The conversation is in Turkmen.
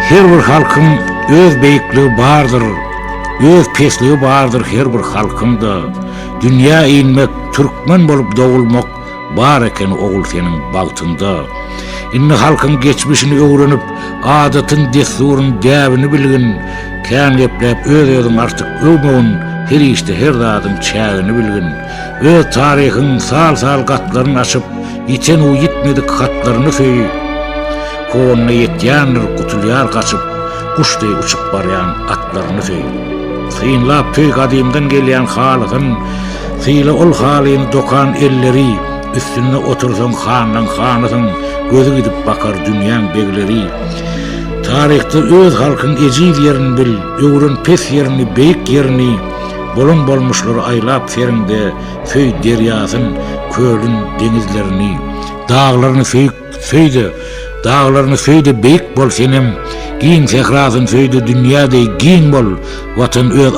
Her bir halkyň öz beýikligi bardyr, Öz pesligi bardyr her bir halkyň-da. Dünýä inmek, türkmen bolup dogulmak Bar eken ogul seniň bagtyňda. Indi halkyň geçmişini öwrenip, Adatyn, dessuryn, däbini bilgin. Kän gepläp öz-özüň artyk öwmegin, Her işde her zadyň çägini bilgin. Öz taryhyň sal-sal gatlaryn açyp, Ýiten-u ýitmedik hatlaryny söý. Kowanyna ýetýändir, gutulýar gaçyp, Guş deý uçup barýan atlaryny söý. Synlap söý gadymdan gelýän halysyn, Syla ol halyny dokan elleri, Üstünde otursaň hanlaň hanysyň, Gözi gidip bakar dünýäň begleri. Taryhda öz halkyň ejiz ýerini bil, Öwren pes ýerini, beýik ýerini, Bolan bolmuşlary aýlap seriňde, Söý derýasyn, kölün, deňizlerini. Daglaryny söýük, söý-de, Daglaryny söý-de beýik bol senem, Giň sährasyn söý-de dünýä deý giň bol, Watan öz.